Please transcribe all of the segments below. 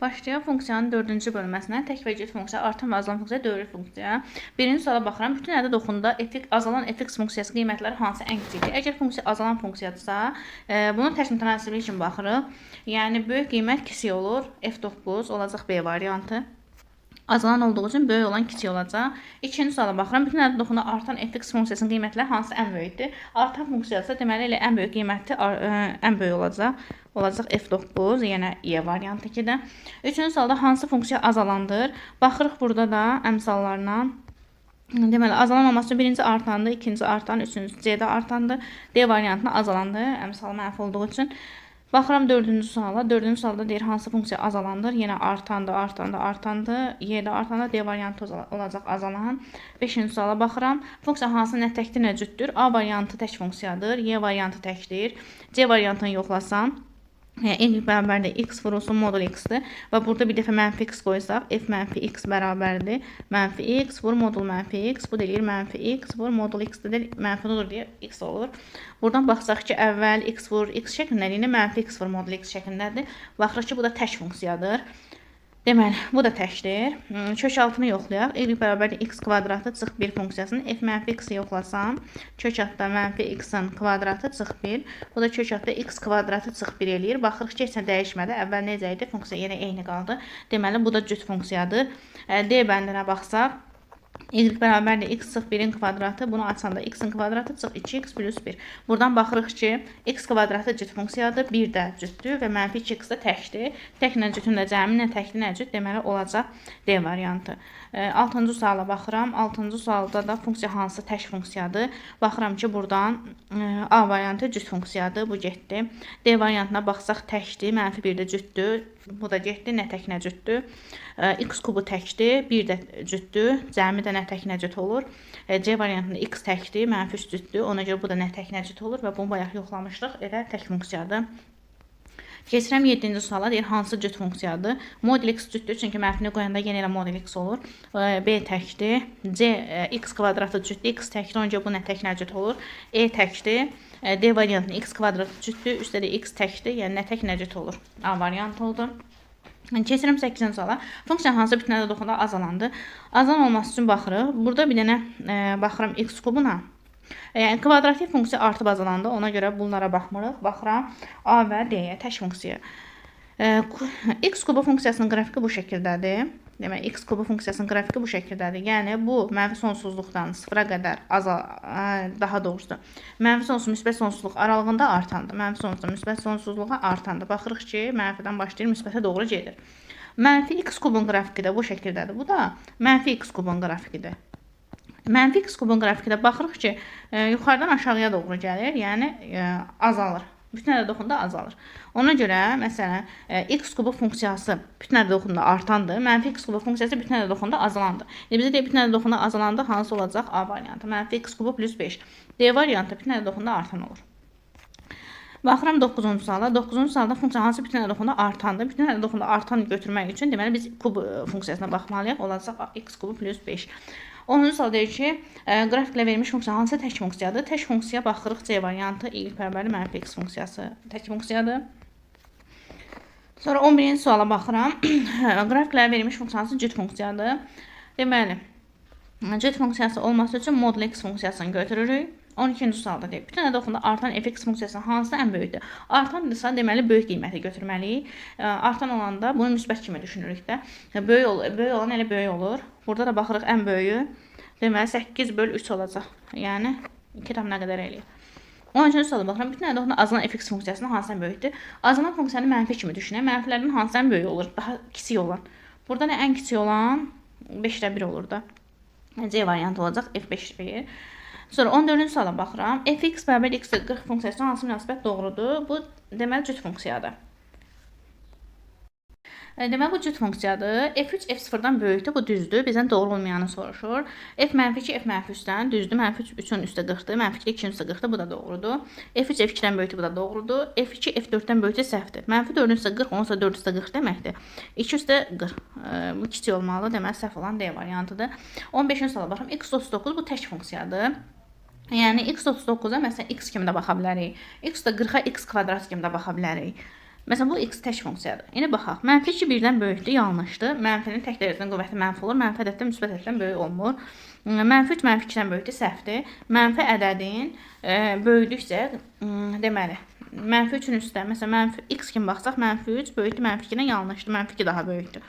Başlayaq funksiyanın dördüncü bölməsinə. Tək və cüt funksiya, artan və azalan funksiya, dövrü funksiya. Birinci suala baxıram. Bütün ədəd oxunda f azalan fx funksiyası qiymətləri hansı ən kiçikdir? Əgər funksiya azalan funksiyadırsa, bunun tərs mütənasiblik üçün baxırıq. Yəni böyük qiymət kiçik olur. F9 olacaq B variantı. Azalan olduğu üçün böyük olan kiçik olacaq. İkinci suala baxıram. Bütün ədəd oxunda artan fx funksiyasının qiymətləri hansı ən böyükdür? Artan funksiyası deməli elə ən böyük qiyməti ən böyük olacaq. Olacaq F9, yəni Y variantı 2-də. Üçüncü sualda hansı funksiya azalandır? Baxırıq burada da əmsallarla. Deməli, azalan olması üçün birinci artandı, ikinci artan, üçüncü C-də artandı. D variantına azalandı, əmsal mənfi olduğu üçün. Baxıram dördüncü suala. Dördüncü sualda deyir hansı funksiya azalandır? Yenə artandı, artandı, artandı. Y-də artanda D variantı olacaq azalan. Beşinci suala baxıram. Funksiya hansı nə təkdir, nə cütdür? A variantı tək funksiyadır, Y variantı təkdir. C variantını yoxlasam, y bərabərdir x vurulsun modul x-dir və burada bir dəfə mənfi x qoysaq, f mənfi x bərabərdir. Mənfi x vur modul mənfi x, bu da eləyir mənfi x vur modul x-dir, mənfi odur deyə x olur. Buradan baxsaq ki, əvvəl x vur x şəklindədir, indi mənfi x vur modul x şəklindədir. Baxırıq ki, bu da tək funksiyadır. Deməli, bu da təkdir. Kök altını yoxlayaq. Y bərabərdir x kvadratı çıx 1 funksiyasının f mənfi x-i yoxlasam, kök altda mənfi x-in kvadratı çıx 1. Bu da kök altda x kvadratı çıx 1 eləyir. Baxırıq ki, heç nə dəyişmədi. Əvvəl necə idi? Funksiya yenə eyni qaldı. Deməli, bu da cüt funksiyadır. D bəndinə baxsaq, y bərabərdir x çıx 1-in kvadratı. Bunu açanda x-in kvadratı çıx 2x plus 1. Buradan baxırıq ki, x kvadratı cüt funksiyadır, 1 də cütdür və mənfi 2x də təkdir. Təklə cütün də cəmi nə təkdir, nə cüt, deməli olacaq D variantı. Altıncı suala baxıram. Altıncı sualda da funksiya hansı tək funksiyadır? Baxıram ki, buradan A variantı cüt funksiyadır. Bu getdi. D variantına baxsaq təkdir, mənfi 1 də cütdür. Bu da getdi, nə tək, nə cütdür. X kubu təkdir, 1 də cütdür. Cəmi də nə tək, nə cüt olur. C variantında x təkdir, mənfi 3 cütdür. Ona görə bu da nə tək, nə cüt olur və bunu bayaq yoxlamışdıq. Elə tək funksiyadır. Keçirəm 7-ci suala. Deyir, hansı cüt funksiyadır? Modul x cütdür, çünki mənfini qoyanda yenə elə modul x olur. B təkdir. C x kvadratı cütdür, x təkdir. Ona görə bu nə tək, nə cüt olur. E təkdir. D variantında x kvadratı cütdür, üstə də x təkdir. Yəni nə tək, nə cüt olur. A variantı oldu. Keçirəm 8-ci suala. Funksiya hansı bütün ədəd oxunda azalandı? Azalan olması üçün baxırıq. Burada bir dənə baxıram x kubuna. Yəni kvadratik funksiya artıb azalanda, ona görə bunlara baxmırıq. Baxıram A və D-yə, tək funksiya. X kubu funksiyasının qrafiki bu şəkildədir. Demək, x kubu funksiyasının qrafiki bu şəkildədir. Yəni bu mənfi sonsuzluqdan sıfıra qədər daha doğrusu mənfi sonsuz müsbət sonsuzluq aralığında artandır. Mənfi sonsuzluq müsbət sonsuzluğa artandır. Baxırıq ki, mənfidən başlayır, müsbətə doğru gedir. Mənfi x kubun qrafiki də bu şəkildədir. Bu da mənfi x kubun qrafikidir. Mənfi x kubun qrafikində baxırıq ki, yuxarıdan aşağıya doğru gəlir, yəni azalır. Bütün ədəd oxunda azalır. Ona görə, məsələn, x kubu funksiyası bütün ədəd oxunda artandır, mənfi x kubu funksiyası bütün ədəd oxunda azalandır. İndi bizə deyir, bütün ədəd oxunda azalandır, hansı olacaq? A variantı. Mənfi x kubu plus 5. D variantı bütün ədəd oxunda artan olur. Baxıram 9-cu suala. 9-cu sualda funksiya hansı bütün ədəd oxunda artandır? Bütün ədəd oxunda artan götürmək üçün deməli biz kub funksiyasına baxmalıyıq. Olacaq x kubu plus 5. 10-cu sual deyir ki, qrafiklə verilmiş funksiya hansı tək funksiyadır? Tək funksiya baxırıq C variantı y bərabərli mənfi x funksiyası tək funksiyadır. Sonra 11-ci suala baxıram. Qrafiklə verilmiş funksiya hansı cüt funksiyadır? Deməli, cüt funksiyası olması üçün modul x funksiyasını götürürük. 12-ci sualda deyir, bütün ədəd oxunda artan fx funksiyasının hansı ən böyükdür? Artandırsa, deməli böyük qiyməti götürməliyik. Artan olanda bunu müsbət kimi düşünürük də. Böyük olan elə böyük olur. Burada da baxırıq ən böyüyü. Deməli 8 böl 3 olacaq. Yəni 2 tam nə qədər eləyir. 13-cü suala baxıram. Bütün ədəd oxunda azalan fx funksiyasının hansı ən böyükdür? Azalan funksiyanı mənfi kimi düşünək. Mənfilərdən hansı ən böyük olur? Daha kiçik olan. Burada nə ən kiçik olan 5-də 1 olur da. C variantı olacaq f5 1. Sonra 14-cü suala baxıram. Fx bərabər x 40 funksiyasına hansı münasibət doğrudur? Bu deməli cüt funksiyadır. Deməli bu cüt funksiyadır. F3 F0-dan böyükdür. Bu düzdür. Bizdən doğru olmayanı soruşur. F mənfi 2 F mənfi 3-dən düzdür. Mənfi 3 3-ün üstə 40-dır. Mənfi 2 2-nin üstə 40-dır. Bu da doğrudur. F3 F2-dən böyükdür. Bu da doğrudur. F2 F4-dən böyükdür. Səhvdir. Mənfi 4-ün üstə 40, onsa 4 üstə 40 deməkdir. 2 üstə 40. Bu kiçik olmalıdır. Deməli səhv olan D variantıdır. 15-ci suala baxıram. X39 bu tək funksiyadır. Yəni x39-a məsələn x kimi də baxa bilərik. X də 40-a x kvadrat kimi də baxa bilərik. Məsələn, bu x tək funksiyadır. İndi baxaq. Mənfi 2 birdən böyükdür, yanlışdır. Mənfinin tək dərəcəsinin qüvvəti mənfi olur. Mənfi ədəddə müsbət ədəddən böyük olmur. Mənfi 3 mənfi 2-dən böyükdür, səhvdir. Mənfi ədədin böyüdükcə, deməli, mənfi 3-ün üstə, məsələn, mənfi x kimi baxsaq, mənfi 3 böyükdür, mənfi 2-dən yanlışdır. Mənfi 2 daha böyükdür.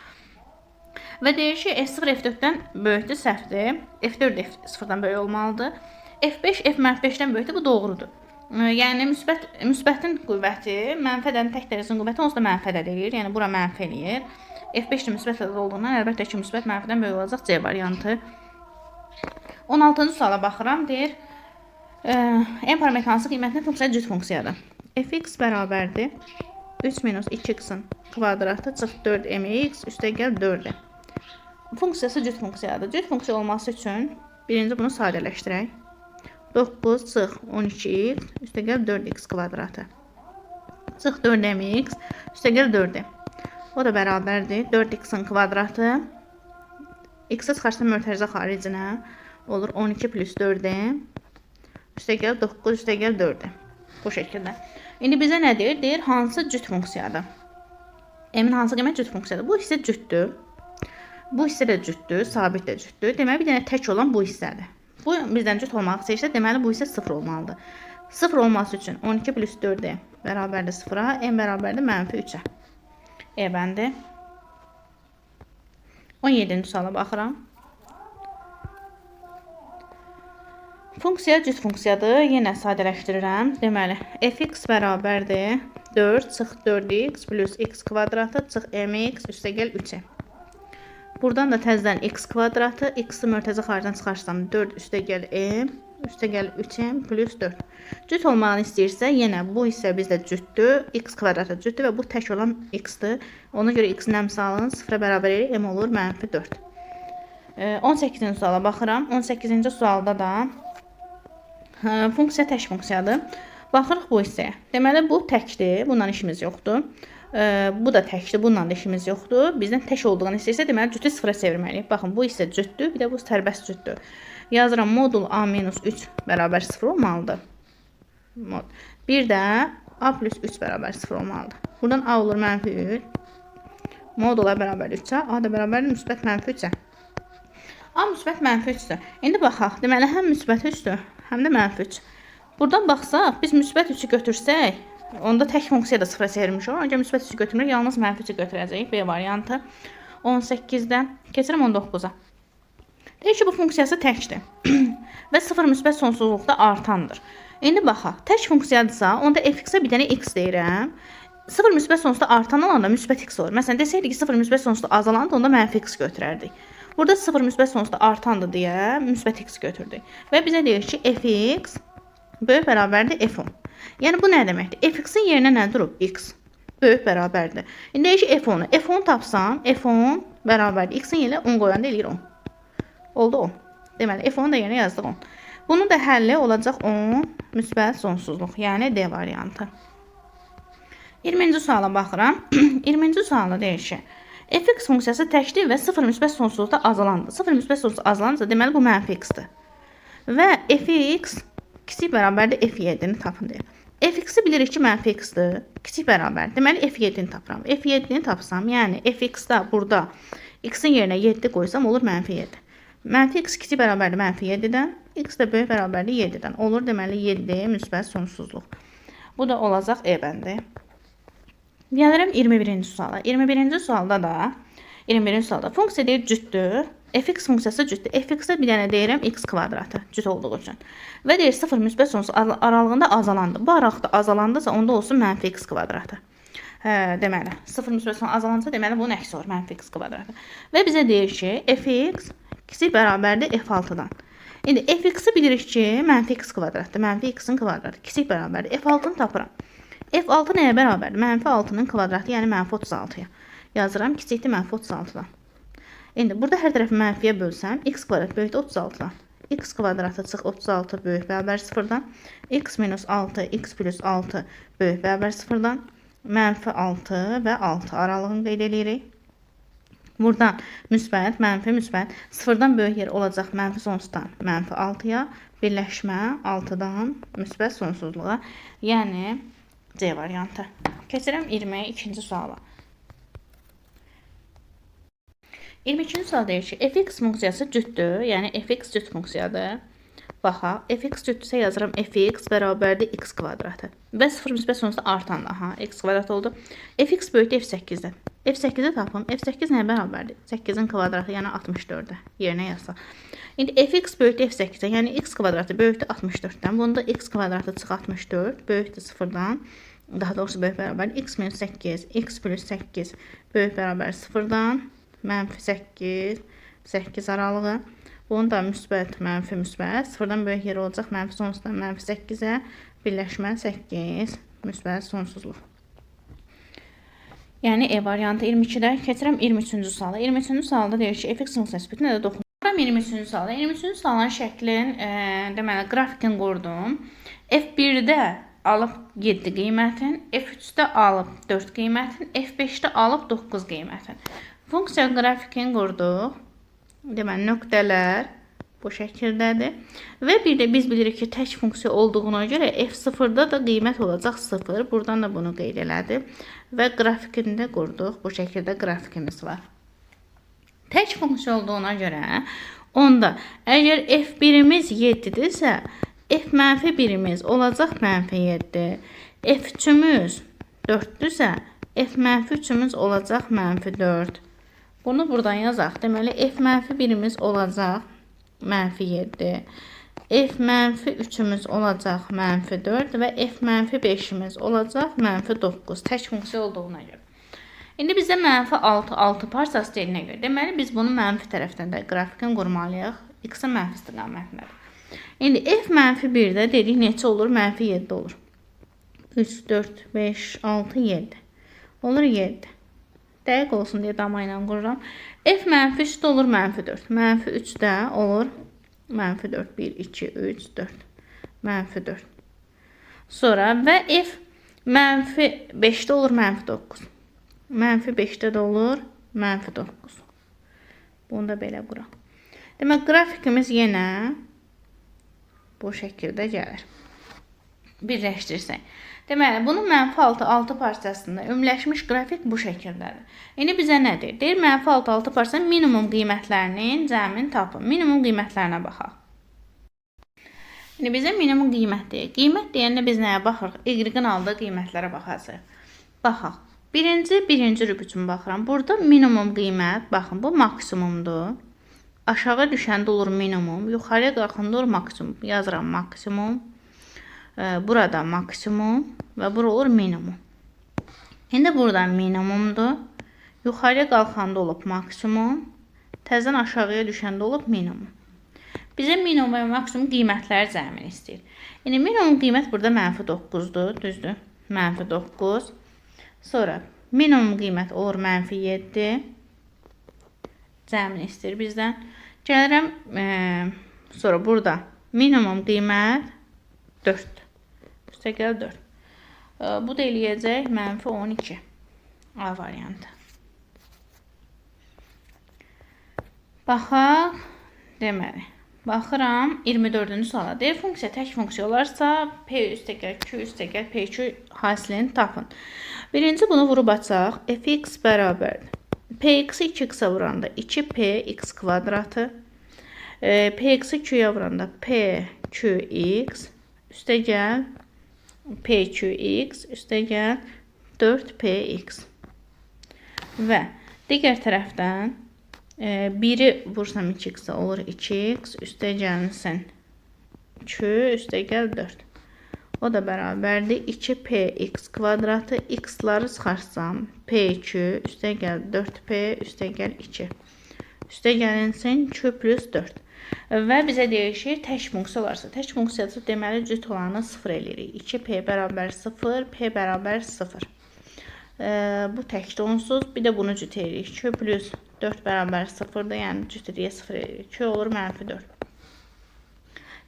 Və deyir ki, f0 f4-dən böyükdür, səhvdir. F4 f0-dan böyük olmalıdır. F5 f mənfi 5-dən böyükdür, bu doğrudur. Yəni müsbətin qüvvəti, mənfi ədədin tək dərəcəsinin qüvvəti onsuz da mənfi ədəd eləyir. Yəni bura mənfi eləyir. F5 də müsbət ədəd olduğundan əlbəttə ki, müsbət mənfidən böyük olacaq C variantı. 16-cı suala baxıram. Deyir, m parametri hansı qiymətli funksiya cüt funksiyadır? Fx bərabərdir 3 minus 2x-in kvadratı çıx 4mx üstəgəl 4-ə. Funksiyası cüt funksiyadır. Cüt funksiya olması üçün birinci bunu sadələşdirək. 9 çıx 12x üstəgəl 4x kvadratı. Çıx 4mx üstəgəl 4-ə. O da bərabərdir 4x-in kvadratı. X-i çıxarsam mötərizə xaricinə olur 12 plus 4-ə. Üstəgəl 9 üstəgəl 4-ə. Bu şəkildə. İndi bizə nə deyir? Deyir, hansı cüt funksiyadır? M-in hansı qiymət cüt funksiyadır? Bu hissə cütdür. Bu hissə də cütdür, sabit də cütdür. Deməli, bir dənə tək olan bu hissədir. Bu bizdən cüt olmaq istəyirsə, deməli, bu hissə 0 olmalıdır. 0 olması üçün 12 plus 4-ə bərabərdir 0-a, m bərabərdir mənfi 3-ə. E bəndi. 17-ci suala baxıram. Funksiya cüt funksiyadır. Yenə sadələşdirirəm. Deməli, fx bərabərdir 4 çıx 4x plus x kvadratı çıx mx üstəgəl 3-ə. Buradan da təzədən x kvadratı, x-i mötərizə xaricdən çıxarsam 4 üstəgəl m, üstəgəl 3m plus 4. Cüt olmağını istəyirsə, yenə bu hissə bizdə cütdür, x kvadratı cütdür və bu tək olan x-dir. Ona görə x-in əmsalını 0-a bərabər eləyir, m olur mənfi 4. 18-ci suala baxıram. 18-ci sualda da funksiya tək funksiyadır. Baxırıq bu hissəyə. Deməli, bu təkdir, bundan işimiz yoxdur. Bu da təkdir, bununla da işimiz yoxdur. Bizdən tək olduğunu istəyirsə, deməli, cütü sıfıra çevirməliyik. Baxın, bu hissə cütdür, bir də bu sərbəst cütdür. Yazıram, modul A minus 3 bərabər 0 olmalıdır. Bir də A plus 3 bərabər 0 olmalıdır. Buradan A olur mənfi 3. Modula bərabər 3-ə, A da bərabərdir müsbət mənfi 3-ə. A müsbət mənfi 3-dür. İndi baxaq, deməli, həm müsbət 3-dür, həm də mənfi 3. Buradan baxsaq, biz müsbət 3-ü götürsək, onda tək funksiya da sıfıra çevirmiş olur. Ona görə müsbət 3-ü götürmürük, yalnız mənfi 3-ü götürəcəyik. B variantı 18-dən keçirəm 19-a. Deyir ki, bu funksiyası təkdir və 0 müsbət sonsuzluqda artandır. İndi baxaq, tək funksiyadırsa, onda fx-ə bir dənə x deyirəm. 0 müsbət sonsuzda artan olanda müsbət x olur. Məsələn, desəydik ki, 0 müsbət sonsuzda azalandı, onda mənfi x götürərdik. Burada 0 müsbət sonsuzda artandır deyə müsbət x götürdük. Və bizə deyir ki, fx böyük bərabərdir f10. Yəni, bu nə deməkdir? Fx-in yerinə nə durub? X böyük bərabərdir. İndi deyir ki, f10-u. F10 tapsam, f10 bərabərdir. X-in yerinə 10 qoyanda eləyir 10. Oldu 10. Deməli, f10 da yerinə yazdıq 10. Bunun da həlli olacaq 10 müsbət sonsuzluq, yəni D variantı. 20-ci suala baxıram. 20-ci sualda deyir ki, fx funksiyası təkdir və 0 müsbət sonsuzluqda azalandır. 0 müsbət sonsuzluqda azalanırsa, deməli, bu mənfi x-dir. Və fx kiçik bərabərdir f7-ni tapın deyir. Fx-i bilirik ki, mənfi x-dir. Kiçik bərabər. Deməli, f7-ni tapıram. F7-ni tapsam, yəni fx-da burada x-in yerinə 7 qoysam, olur mənfi 7. Mənfi x kiçik bərabərdir mənfi 7-dən, x də böyük bərabərdir 7-dən. Olur, deməli, 7 müsbət sonsuzluq. Bu da olacaq E bəndi. Gəlirəm 21-ci suala. 21-ci sualda da 21-ci sualda funksiya deyir cütdür. Fx funksiyası cütdür. Fx-ə bir dənə deyirəm x kvadratı cüt olduğu üçün. Və deyir 0 müsbət sonsuz aralığında azalandı. Bu aralıqda azalandısa onda olsun mənfi x kvadratı. Deməli 0 müsbət sonsuz azalansa deməli bunun əksi olur mənfi x kvadratı. Və bizə deyir ki, fx kiçik bərabərdir f6-dan. İndi fx-i bilirik ki, mənfi x kvadratdır. Mənfi x-in kvadratı kiçik bərabərdir. F6-nı tapıram. F6 nəyə bərabərdir? Mənfi 6-nın kvadratı, yəni mənfi 36-ya. Yazıram, kiçikdir mənfi 36-dan. İndi burada hər tərəfi mənfiyə bölsəm, x kvadrat böyükdür 36-dan. X kvadratı çıx 36 böyük bərabər 0-dan. X minus 6, x plus 6 böyük bərabər 0-dan. Mənfi 6 və 6 aralığını qeyd edirik. Buradan müsbət, mənfi, müsbət. 0-dan böyük yer olacaq mənfi sonsuzdan mənfi 6-ya. Birləşmə 6-dan müsbət sonsuzluğa. Yəni C variantı. Keçirəm 22-ci suala. 22-ci sual deyir ki, fx funksiyası cütdür, yəni fx cüt funksiyadır. Baxaq, fx cütdürsə yazıram fx bərabərdir x kvadratı. Və 0 müsbət sonsuza artanda, aha, x kvadrat oldu. Fx böyükdür f8-dən. F8-i tapım. F8 nəyə bərabərdir? 8-in kvadratı, yəni 64-ə yerinə yazsaq. İndi fx böyükdür f8-dən, yəni x kvadratı böyükdür 64-dən. Bunda x kvadratı çıx 64, böyükdür 0-dan. Daha doğrusu böyük bərabərdir. X minus 8, x plus 8 böyük bərabər 0-dan. Mənfi 8, 8 aralığı. Bunun da müsbət, mənfi, müsbət. 0-dan böyük yeri olacaq. Mənfi sonsuzdan mənfi 8-ə birləşmə 8, müsbət sonsuzluq. Yəni E variantı 22-də. Keçirəm 23-cü suala. 23-cü sualda deyir ki, fx funksiyası bütün ədəd oxunur. 23-cü suala. 23-cü sualın şəklin, deməli, qrafikin qurdum. F1-də alıb 7 qiymətin, F3-də alıb 4 qiymətin, F5-də alıb 9 qiymətin. Funksiya qrafikin qurduq. Deməli, nöqtələr bu şəkildədir. Və bir də biz bilirik ki, tək funksiya olduğuna görə F0-da da qiymət olacaq 0. Buradan da bunu qeyd elədim. Və qrafikini də qurduq. Bu şəkildə qrafikimiz var. Tək funksiya olduğuna görə onda əgər F1-imiz 7-dirsə, F mənfi 1-imiz olacaq mənfi 7. F3-ümüz 4-dürsə, F mənfi 3-ümüz olacaq mənfi 4. Bunu buradan yazaq. Deməli, F mənfi 1-imiz olacaq mənfi 7. F mənfi 3-ümüz olacaq mənfi 4 və F mənfi 5-imiz olacaq mənfi 9. Tək funksiya olduğuna görə. İndi bizə mənfi 6, 6 parçası deyilənə görə. Deməli, biz bunu mənfi tərəfdən də qrafikin qurmalıyıq. X-in mənfi istiqamətindədir. İndi F mənfi 1-də dedik neçə olur? Mənfi 7 olur. 3, 4, 5, 6, 7. Olur 7. Dəqiq olsun deyə dama ilə qururam. F mənfi 3-də olur mənfi 4. Mənfi 3-də olur mənfi 4. 1, 2, 3, 4. Mənfi 4. Sonra və F mənfi 5-də olur mənfi 9. Mənfi 5-də də olur mənfi 9. Bunu da belə quraq. Demək, qrafikimiz yenə bu şəkildə gəlir. Birləşdirsək. Deməli, bunun mənfi 6, 6 parçasında ümumiləşmiş qrafik bu şəkildədir. İndi bizə nə deyir? Deyir, mənfi 6, 6 parçasının minimum qiymətlərinin cəmini tapın. Minimum qiymətlərinə baxaq. İndi bizə minimum qiymət deyir. Qiymət deyəndə biz nəyə baxırıq? Y-in aldığı qiymətlərə baxacağıq. Baxaq. Birinci rüb üçün baxıram. Burada minimum qiymət, baxın, bu maksimumdur. Aşağı düşəndə olur minimum, yuxarıya qalxanda olur maksimum. Yazıram maksimum. Burada maksimum və bura olur minimum. İndi burada minimumdur. Yuxarıya qalxanda olub maksimum. Təzədən aşağıya düşəndə olub minimum. Bizə minimum və maksimum qiymətləri cəmini istəyir. İndi minimum qiymət burada mənfi 9-dur, düzdür? Mənfi 9. Sonra minimum qiymət olur mənfi 7. Cəmini istəyir bizdən. Gəlirəm, sonra burada minimum qiymət 4. Üstəgəl 4. Bu da eləyəcək mənfi 12. A variantı. Baxaq, deməli, baxıram 24-cü suala. Deyir, funksiya tək funksiya olarsa, P üstəgəl Q üstəgəl P2 hasilini tapın. Birinci bunu vurub açaq. Fx bərabərdir. Px-i 2x-ə vuranda 2px kvadratı. Px-i Q-yə vuranda PQx üstəgəl PQx üstəgəl 4px. Və digər tərəfdən 1-i vursam 2x-ə olur 2x üstəgəlsin Q üstəgəl 4. O da bərabərdir 2px kvadratı, x-ları çıxarsam PQ üstəgəl 4p üstəgəl 2. Üstəgəlinsin Q plus 4. Və bizə deyir ki, tək funksiya olarsa, tək funksiyası deməli cüt olanı 0 eləyirik. 2p bərabər 0, p bərabər 0. Bu təkdir onsuz. Bir də bunu cüt eləyirik. Q plus 4 bərabər 0-dır, yəni cüt eləyə 0 eləyirik. Q olur mənfi 4.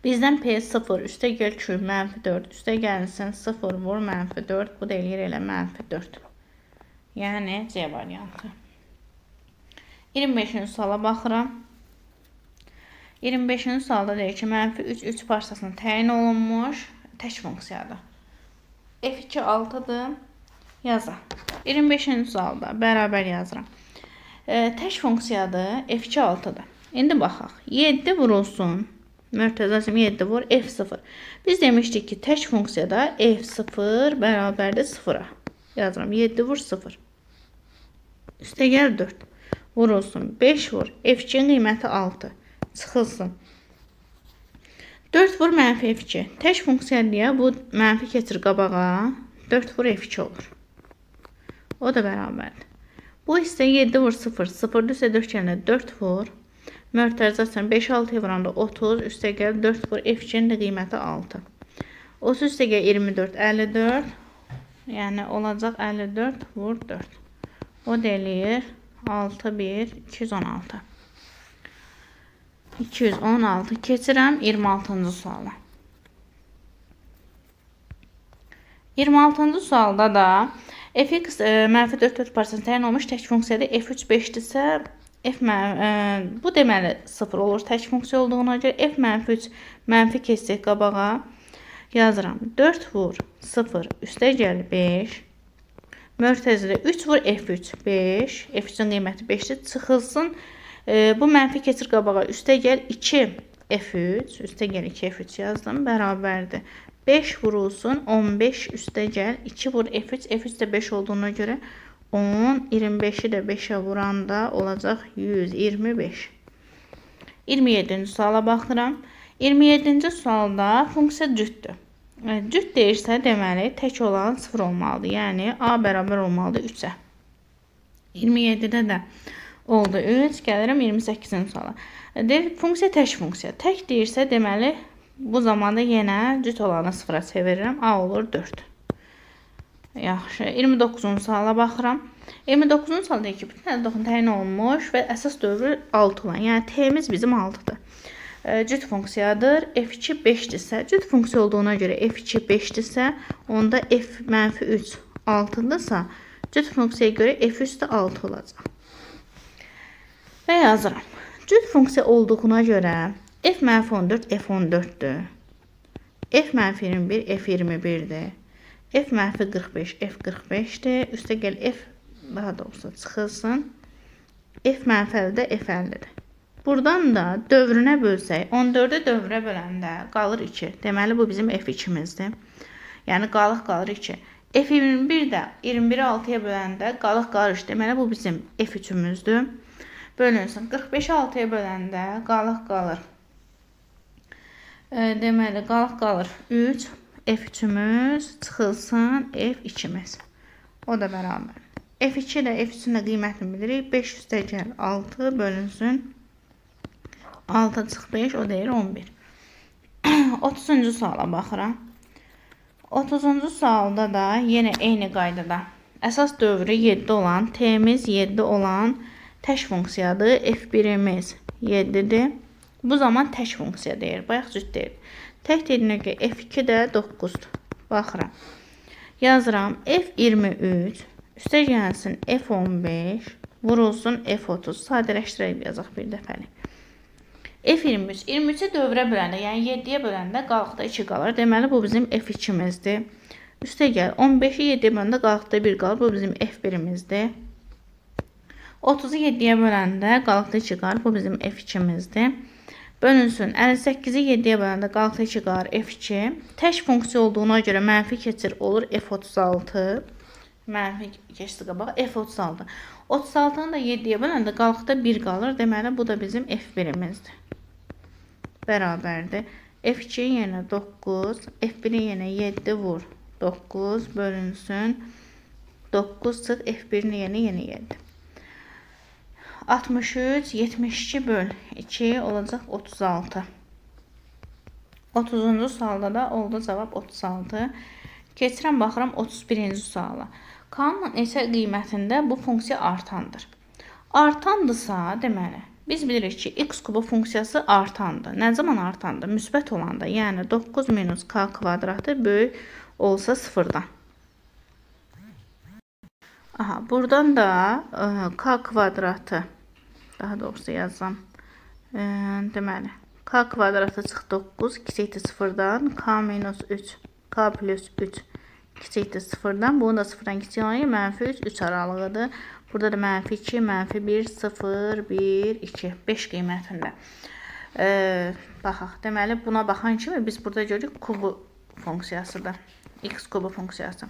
Bizdən P 0, üstəgəl Q mənfi 4, üstəgəlinsin 0 vur mənfi 4. Bu da eləyir elə mənfi 4. Yəni C variantı. 25-ci suala baxıram. 25-ci sualda deyir ki, mənfi 3, 3 parçasına təyin olunmuş tək funksiyadır. F2 6-dır. Yazaq. 25-ci sualda bərabər yazıram. Tək funksiyadır, f2 6-dır. İndi baxaq. 7 vurulsun. Mörtəzə 7 vur f0. Biz demişdik ki, tək funksiyada f0 bərabərdir 0-a. Yazıram. 7 vur 0. Üstə gəl 4. Vurulsun. 5 vur. F2-nin qiyməti 6. Çıxılsın. 4 vur mənfi F2. Tək funksiya deyə bu mənfi keçir qabağa. 4 vur F2 olur. O da bərabərdir. Bu hissə 7 vur 0. 0 üstə 4 gələndə 4 vur. Mörtəzə 5 6-ya vuranda 30. Üstə gəl 4 vur. F2-nin də qiyməti 6. 30 üstə gəl 24. 54. Yəni olacaq 54 vur 4. O da eləyir 6, 1, 216. 216. Keçirəm 26-cı suala. 26-cı sualda da fx mənfi 4 4 parçasına təyin olmuş tək funksiyada f3 5-dirsə, bu deməli 0 olur tək funksiya olduğuna görə f mənfi 3 mənfi keçsək qabağa yazıram. 4 vur 0 üstə gəl 5. Mörtəzilə 3 vur f3 5. F3-ün qiyməti 5-dir. Çıxılsın. Bu mənfi keçir qabağa üstə gəl 2 f3. Üstə gəl 2 f3 yazdım. Bərabərdir. 5 vurulsun 15 üstə gəl 2 vur f3. F3 də 5 olduğuna görə 10. 25-i də 5-ə vuranda olacaq 125. 27-ci suala baxıram. 27-ci sualda funksiya cütdür. Cüt deyirsə, deməli, tək olan 0 olmalıdır. Yəni, A bərabər olmalıdır 3-ə. 27-də də oldu 3. Gəlirəm 28-ci suala. Deyir, funksiya tək funksiya. Tək deyirsə, deməli, bu zamanda yenə cüt olanı 0-a çevirirəm. A olur 4. Yaxşı. 29-cu suala baxıram. 29-cu sual deyir ki, bütün ədəd oxunu təyin olunmuş və əsas dövrü 6 olan. Yəni, T-miz bizim 6-dır. Cüt funksiyadır. F2 5-dirsə, cüt funksiya olduğuna görə F2 5-dirsə, onda F mənfi 3 6-dırsa, cüt funksiyaya görə F3 də 6 olacaq. Və yazıram. Cüt funksiya olduğuna görə F mənfi 14, F14-dür. F mənfi 21, F21-dir. F mənfi 45, F45-dir. Üstə gəl F, daha doğrusu çıxılsın. F mənfi 50 də F50-dir. Buradan da dövrünə bölsək, 14-ü dövrə böləndə qalır 2. Deməli, bu bizim F2-mizdir. Yəni, qalıq qalır 2. F21 də 21-i 6-ya böləndə qalıq qalır 3. Deməli, bu bizim F3-ümüzdür. Bölünsün. 45-i 6-ya böləndə qalıq qalır. Deməli, qalıq qalır 3. F3-ümüz çıxılsın F2-miz. O da bərabər. F2 ilə F3-ün də qiymətini bilirik. 5 üstə gəl 6 bölünsün. 6 çıx 5, o deyir 11. 30-cu suala baxıram. 30-cu sualda da yenə eyni qaydada. Əsas dövrü 7 olan, T-miz 7 olan tək funksiyadır. F1-imiz 7-dir. Bu zaman tək funksiya deyir. Bayaq cüt deyir. Tək dediyinə görə F2 də 9-dur. Baxıram. Yazıram. F23 üstə gəlsin F15 vurulsun F30. Sadələşdirək yazaq bir dəfəlik. F23. 23-ü dövrə böləndə, yəni 7-yə böləndə qalıqda 2 qalır. Deməli, bu bizim F2-mizdir. Üstə gəl. 15-i 7-yə böləndə qalıqda 1 qalır. Bu bizim F1-imizdir. 30-u 7-yə böləndə qalıqda 2 qalır. Bu bizim F2-mizdir. Bölünsün. 58-i 7-yə böləndə qalıqda 2 qalır. F2. Tək funksiya olduğuna görə mənfi keçir olur F36. Mənfi keçdi qabağa. F36. 36-nı da 7-yə böləndə qalıqda 1 qalır. Deməli, bu da bizim F1-imizdir. Bərabərdir. F2 yenə 9, F1-i yenə 7 vur. 9 bölünsün. 9 çıx F1-ni yenə 7. 63, 72 böl 2 olacaq 36. 30-cu sualda da oldu cavab 36. Keçirəm, baxıram 31-ci suala. K-nın neçə qiymətində bu funksiya artandır. Artandırsa, deməli, biz bilirik ki, x kubu funksiyası artandır. Nə zaman artandır? Müsbət olanda, yəni 9 minus k kvadratı böyük olsa 0-dan. Aha, buradan da k kvadratı, daha doğrusu yazsam, deməli, k kvadratı çıx 9, kiçikdir 0-dan, k minus 3, k plus 3, kiçikdir 0-dan. Bunun da 0-dan kiçik olan mənfi 3, 3 aralığıdır. Burada da mənfi 2, mənfi 1, 0, 1, 2, 5 qiymətində. Baxaq, deməli buna baxan kimi biz burada görürük kubu funksiyasıdır. X kubu funksiyası.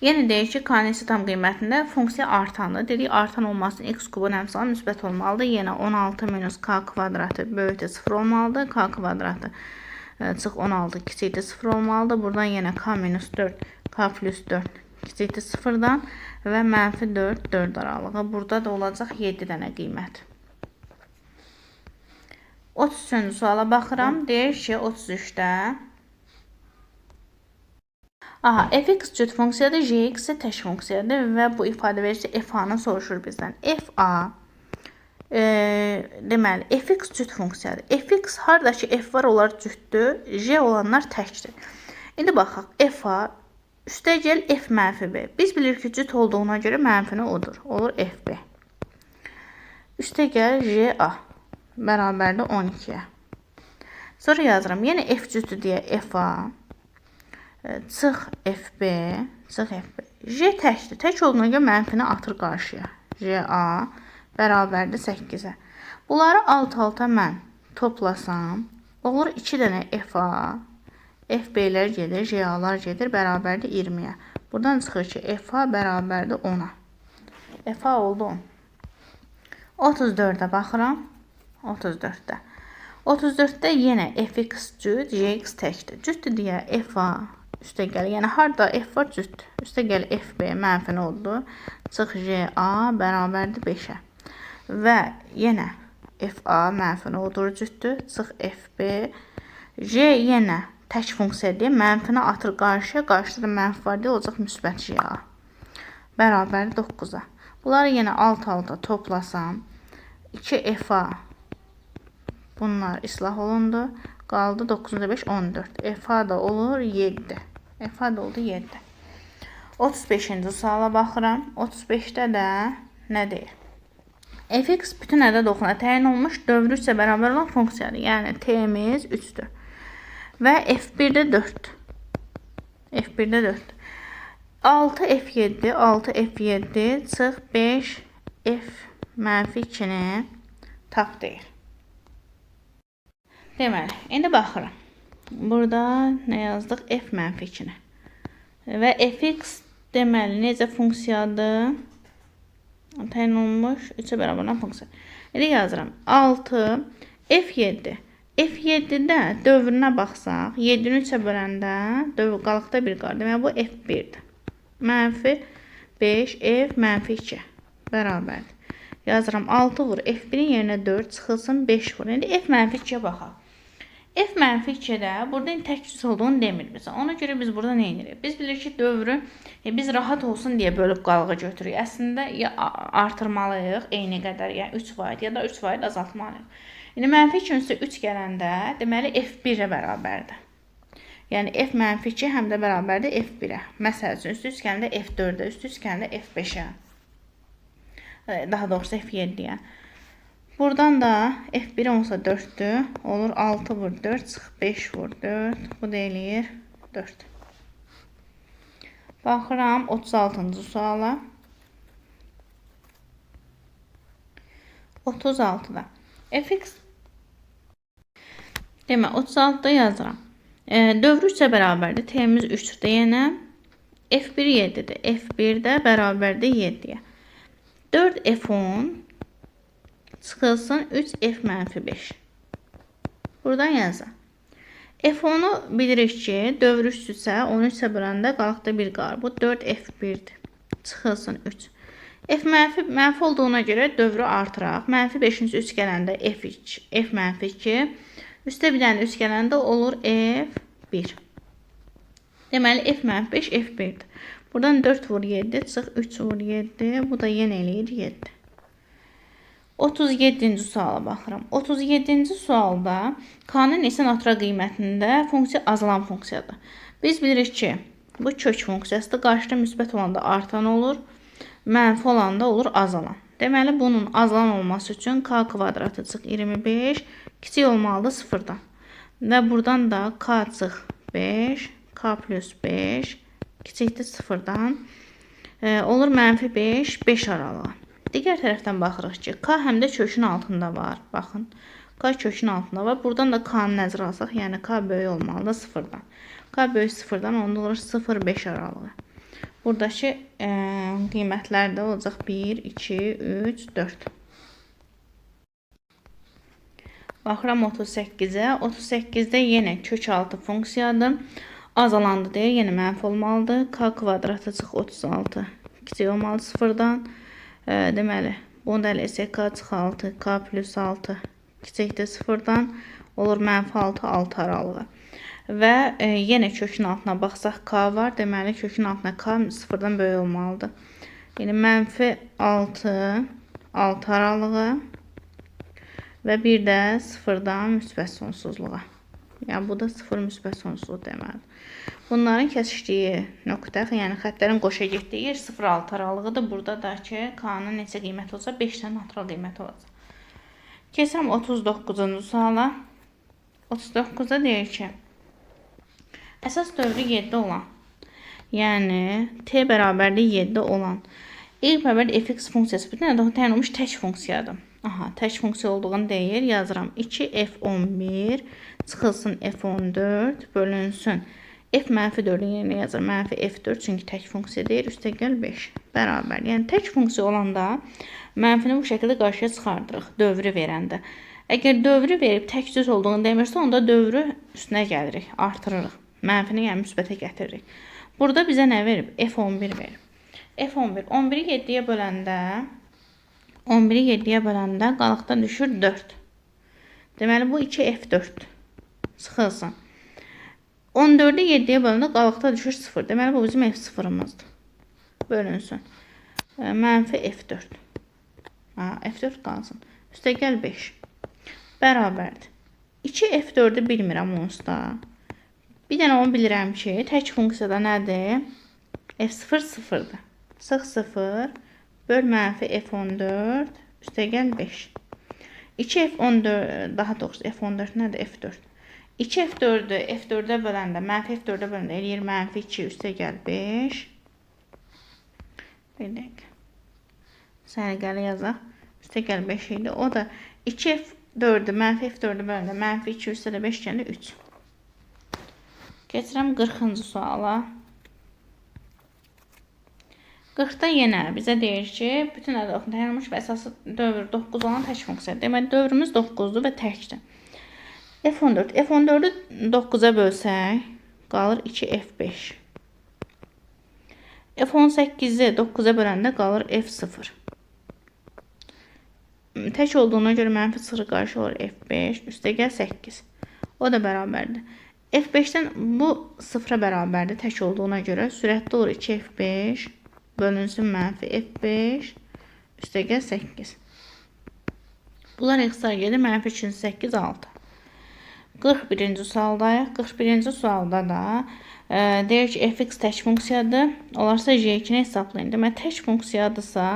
Yenə deyir ki, k-nin tam qiymətində funksiya artandır. Dedik, artan olmasın x kubun əmsalı müsbət olmalıdır. Yenə 16 minus k kvadratı böyükdür 0 olmalıdır. K kvadratı çıx 16 kiçikdir 0 olmalıdır. Buradan yenə k minus 4, k plus 4 kiçikdir 0-dan və mənfi 4, 4 aralığı. Burada da olacaq 7 dənə qiymət. 33-cü suala baxıram. Deyir ki, 33-də aha, fx cüt funksiyadır, gx isə tək funksiyadır və bu ifadə verir ki, fa-nı soruşur bizdən. Fa deməli, fx cüt funksiyadır. Fx harda ki f var, onlar cütdür, g olanlar təkdir. İndi baxaq, fa üstə gəl f mənfi b. Biz bilirik ki, cüt olduğuna görə mənfini odur. Olur fb. Üstə gəl ga bərabərdir 12-yə. Sonra yazıram, yenə f cütdür deyə fa çıx FB, çıx FB. J təkdir. Tək olduğuna görə mənfini atır qarşıya. JA bərabərdir 8-ə. Bunları alt-alta mən toplasam, olur 2 dənə FA, FB-lər gedir, JA-lar gedir, bərabərdir 20-yə. Buradan çıxır ki, FA bərabərdir 10-a. FA oldu 10. 34-ə baxıram. 34-də. 34-də yenə fx cüt, gx təkdir. Cütdür deyə FA üstə gəl. Yəni harda f var cütdür. Üstə gəl FB mənfi nə oldu? Çıx GA bərabərdir 5-ə. Və yenə FA mənfi nə olur cütdür. Çıx FB. G yenə tək funksiya deyə mənfini atır qarşıya. Qarşıda da mənfi var deyə olacaq müsbət GA. Bərabərdir 9-a. Bunları yenə alt-alta toplasam 2 FA bunlar islah olundu. Qaldı 9-da 5, 14. FA da olur 7. FA da oldu 7. 35-ci suala baxıram. 35-də də nə deyir? Fx bütün ədəd oxuna təyin olunmuş dövrü 3-ə bərabər olan funksiyadır. Yəni t-miz 3-dür. Və f1-də 4. F1-də 4. 6 f7, 6 f7 çıx 5 f mənfi 2-ni tap deyir. Deməli, indi baxıram. Burada nə yazdıq? F mənfi 2-ni. Və fx deməli necə funksiyadır? Təyin olunmuş 3-ə bərabər olan funksiya. İndi yazıram. 6 f7. F7-də dövrünə baxsaq, 7-ni 3-ə böləndə dövr qalıqda 1 qalır. Deməli bu f1-dir. Mənfi 5 f mənfi 2 bərabərdir. Yazıram 6 vur f1-in yerinə 4 çıxılsın 5 vur. İndi f mənfi 2-yə baxaq. F mənfi 2-də burada tək cüt olduğunu demir bizə. Ona görə biz burada nə edirik? Biz bilirik ki, dövrü biz rahat olsun deyə bölüb qalığı götürürük. Əslində ya artırmalıyıq eyni qədər, yəni 3 vahid ya da 3 vahid azaltmalıyıq. İndi mənfi 2-nin üstə 3 gələndə, deməli F1-ə bərabərdir. Yəni F mənfi 2 həm də bərabərdir F1-ə. Məsəl üçün, üstü 3 gələndə F4-ə, üstü 3 gələndə F5-ə. Daha doğrusu F7-yə. Buradan da F1 olsa 4-dür. Olur 6 vur 4, çıx 5 vur 4. Bu da eləyir 4. Baxıram 36-cı suala. 36-da. Fx demə 36-da yazıram. Dövrü 3-ə bərabərdir. T-miz 3-dür yenə. F1 7-dir. F1 də bərabərdir 7-yə. 4 F10 çıxılsın 3 F mənfi 5. Buradan yazaq. F10-u bilirik ki, dövr 3-dürsə, 13-ə böləndə qalıqda 1 qalır. Bu 4 F1-dir. Çıxılsın 3. F mənfi olduğuna görə dövrü artıraq. Mənfi 5-in 3 gələndə F2, F mənfi 2. Üstə bir dənə 3 gələndə olur F1. Deməli, F mənfi 5, F1-dir. Buradan 4 vur 7, çıx 3 vur 7. Bu da yenə eləyir 7. 37-ci suala baxıram. 37-ci sualda k-nın isə natural qiymətində funksiya azalan funksiyadır. Biz bilirik ki, bu kök funksiyasıdır. Qarşıda müsbət olanda artan olur, mənfi olanda olur azalan. Deməli, bunun azalan olması üçün k kvadratı çıx 25 kiçik olmalıdır 0-dan. Və buradan da k çıx 5, K plus 5 kiçikdir 0-dan. Olur mənfi 5, 5 aralığı. Digər tərəfdən baxırıq ki, K həm də kökün altında var. Baxın, K kökün altında var. Buradan da K-nı nəzərə alsaq, yəni K böyük olmalıdır 0-dan. K böyük 0-dan, onda olur 0,5 aralığı. Buradakı qiymətlər də olacaq 1, 2, 3, 4. Baxıram 38-ə. 38-də yenə kök 6 funksiyadır. Azalandı deyə yenə mənfi olmalıdır. K kvadratı çıx 36 kiçik olmalı 0-dan. Deməli, bunu da elə etsək K çıx 6, K plus 6 kiçikdir 0-dan. Olur mənfi 6, 6 aralığı. Və yenə kökün altına baxsaq K var. Deməli, kökün altına K 0-dan böyük olmalıdır. Yəni, mənfi 6, 6 aralığı və bir də 0-dan müsbət sonsuzluğa. Yəni, bu da 0 müsbət sonsuzluq deməlidir. Bunların kəsişdiyi nöqtə, yəni xəttlərin qoşa getdiyi yer 0-6 aralığıdır. Burada da ki, K-nın neçə qiyməti olsa, 5-dən natural qiyməti olacaq. Keçirəm 39-cu suala. 39-da deyir ki, əsas dövrü 7 olan, yəni t bərabərlik 7 olan y bərabər fx funksiyası bütün ədəd təyin olmuş tək funksiyadır. Aha, tək funksiya olduğunu deyir. Yazıram 2f11 çıxılsın f14 bölünsün. F mənfi 4-ün yerinə yazıram. Mənfi f4 çünki tək funksiya deyir. Üstəgəl 5 bərabər. Yəni tək funksiya olanda mənfini bu şəkildə qarşıya çıxardırıq dövrü verəndə. Əgər dövrü verib tək cüz olduğunu demirsə, onda dövrü üstünə gəlirik, artırırıq. Mənfini yəni müsbətə gətiririk. Burada bizə nə verib? F11 verib. F11. 11-i 7-yə böləndə 11-i 7-yə böləndə qalıqda düşür 4. Deməli, bu 2F4 çıxılsın. 14-ü 7-yə böləndə qalıqda düşür 0. Deməli, bu bizim F0-ımızdır. Bölünsün. Mənfi F4. Ha, F4 qalsın. Üstəgəl 5. Bərabərdir. 2F4-ü bilmirəm onsuz da. Bir dənə onu bilirəm ki, tək funksiyada nədir? F0 0-dır. Sıx 0 böl mənfi F14 üstəgəl 5. 2F14, daha doğrusu F14 nədir? F4. 2F4-ü F4-ə böləndə, mənfi F4-ə böləndə eləyir mənfi 2 üstəgəl 5. Bir dəqiqə. Səliqəli yazaq. Üstəgəl 5 idi. O da 2F4-ü mənfi F4-ü böləndə mənfi 2 üstə də 5 gəlir 3. Keçirəm 40-cı suala. 40-da yenə bizə deyir ki, bütün ədəd təyin olmuş və əsası dövr 9 olan tək funksiya. Deməli, dövrümüz 9-dur və təkdir. F14. F14-ü 9-a bölsək, qalır 2F5. F18-i 9-a böləndə qalır F0. Tək olduğuna görə mənfi 0 qarşı olur F5, üstəgəl 8. O da bərabərdir. F5-dən bu 0-a bərabərdir tək olduğuna görə. Sürətli olur 2F5 bölünsün mənfi F5 üstəgəl 8. Bunlar ixtisar gedir. Mənfi 2-ci 8, 6. 41-ci sualdayıq. 41-ci sualda da deyir ki, fx tək funksiyadır. Olarsa J2-ni hesablayın. Deməli, tək funksiyadırsa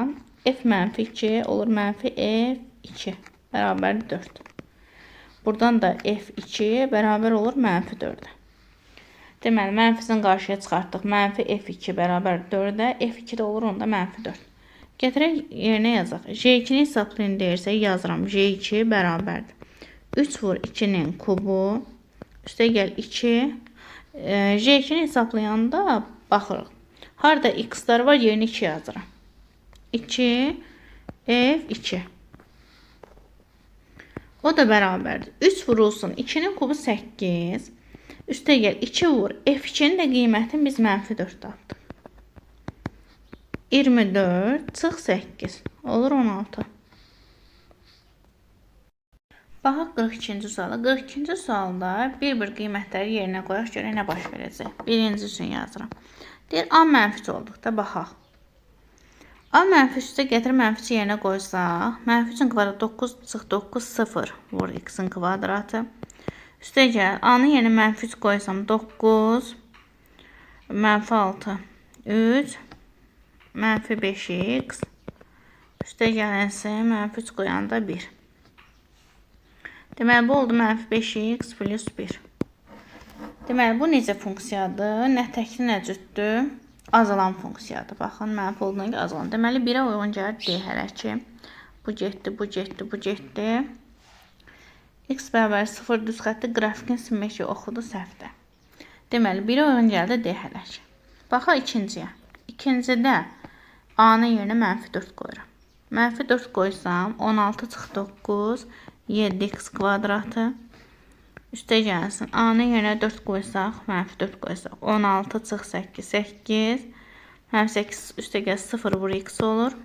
f mənfi 2 olur mənfi f2 bərabər 4. Buradan da f2 bərabər olur mənfi 4-ə. Deməli, mənfisini qarşıya çıxartdıq. Mənfi f2 bərabər 4-ə. F2 də olur onda mənfi 4. Gətirək yerinə yazaq. J2-ni hesablayın deyirsə yazıram. J2 bərabərdir. 3 vur 2-nin kubu. Üstə gəl 2. J2-ni hesablayanda baxırıq. Harda x-lar var yerinə 2 yazıram. 2 F2. O da bərabərdir. 3 vurulsun. 2-nin kubu 8. Üstə gəl 2 vur. F2-nin də qiymətini biz mənfi 4 tapdıq. 24 çıx 8. Olur 16. Baxaq 42-ci suala. 42-ci sualda bir-bir qiymətləri yerinə qoyaq görək nə baş verəcək. Birinci üçün yazıram. Deyir A mənfi 3 olduqda baxaq. A mənfi 3-də gətirib mənfi 3 yerinə qoysaq, mənfi 3-ün kvadratı 9 çıx 9 0 vur x-in kvadratı. Üstə gəl A-nın yerinə mənfi 3 qoysam 9 mənfi 6 3 mənfi 5x üstə gəlinsin mənfi 3 qoyanda 1. Deməli, bu oldu mənfi 5x plus 1. Deməli, bu necə funksiyadır? Nə təkli, nə cütdür? Azalan funksiyadır. Baxın, mənfi olduğuna görə azalan. Deməli, 1-ə uyğun gəlir D hələ ki. Bu getdi, bu getdi, bu getdi. X bərabər 0 düz xətti qrafikin simmetri oxudu səhvdə. Deməli, 1-ə uyğun gəldi D hələ ki. Baxaq ikinciyə. İkincidə A-nın yerinə mənfi 4 qoyuram. Mənfi 4 qoysam, 16 çıx 9, 7x kvadratı. Üstə gəlsin. A-nın yerinə 4 qoysaq, mənfi 4 qoysaq, 16 çıx 8, 8. Mənfi 8 üstə gəl 0 vur x olur.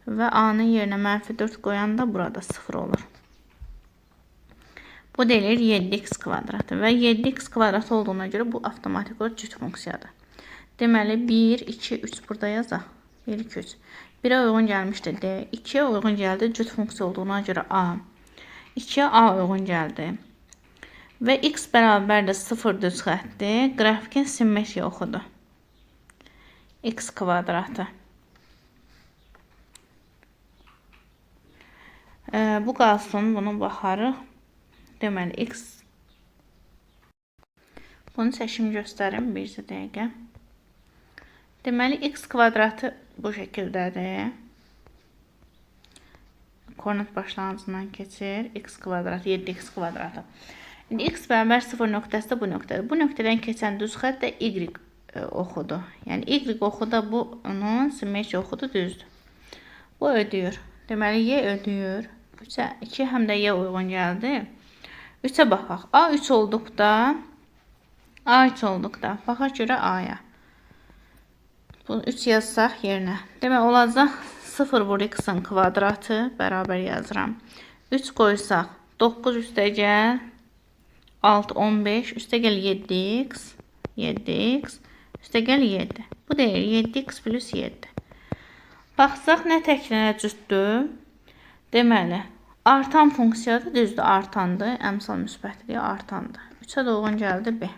Və A-nın yerinə mənfi 4 qoyanda burada 0 olur. Bu deyilir 7x kvadratı və 7x kvadratı olduğuna görə bu avtomatik olaraq cüt funksiyadır. Deməli 1, 2, 3 burada yazaq. 1, 2, 3. 1-ə uyğun gəlmişdi D. 2-yə uyğun gəldi cüt funksiya olduğuna görə A. 2-yə A uyğun gəldi. Və x bərabərdir 0 düz xətti. Qrafikin simmetri oxudu. X kvadratı. Bu qalsın, bunu baxarıq. Deməli, x. Bunu çəkim göstərim bir dəqiqə. Deməli, x kvadratı bu şəkildədir. Koordinat başlanğıcından keçir. X kvadratı, 7x kvadratı. İndi x bərabər 0 nöqtəsi də bu nöqtədir. Bu nöqtədən keçən düz xətt də y oxudu. Yəni, y oxu da bunun simmetri oxudu düzdür. Bu ödəyir. Deməli, y ödəyir. 3-ə 2 həm də y uyğun gəldi. 3-ə baxaq. A 3 olduqda, A3 olduqda, baxaq görə A-ya. Bunu 3 yazsaq yerinə. Demək, olacaq 0 vur x-in kvadratı bərabər yazıram. 3 qoysaq 9 üstə gəl 6, 15 üstə gəl 7x, 7x üstə gəl 7. Bu deyir 7x plus 7. Baxsaq nə təkli nə cütdür? Deməli, artan funksiyadır, düzdür, artandır. Əmsal müsbətliyi artandır. 3-ə də uyğun gəldi B.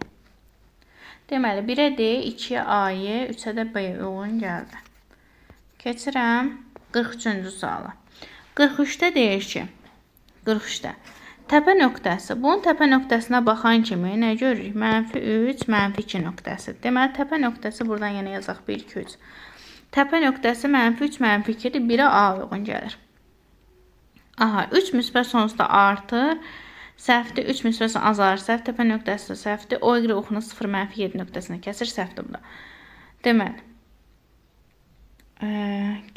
Deməli, 1-ə D, 2-yə A-y, 3-ə də B uyğun gəldi. Keçirəm 43-cü suala. 43-də deyir ki, 43-də təpə nöqtəsi. Bunun təpə nöqtəsinə baxan kimi nə görürük? Mənfi 3, mənfi 2 nöqtəsi. Deməli, təpə nöqtəsi buradan yenə yazaq 1, 2, 3. Təpə nöqtəsi mənfi 3, mənfi 2-dir. 1-ə A uyğun gəlir. Aha, 3 müsbət sonsuzda artır. Səhvdir. 3 müsbət son azalır. Səhv. Təpə nöqtəsi səhvdir. O y oxunu 0 mənfi 7 nöqtəsinə kəsir. Səhvdir bu da. Deməli,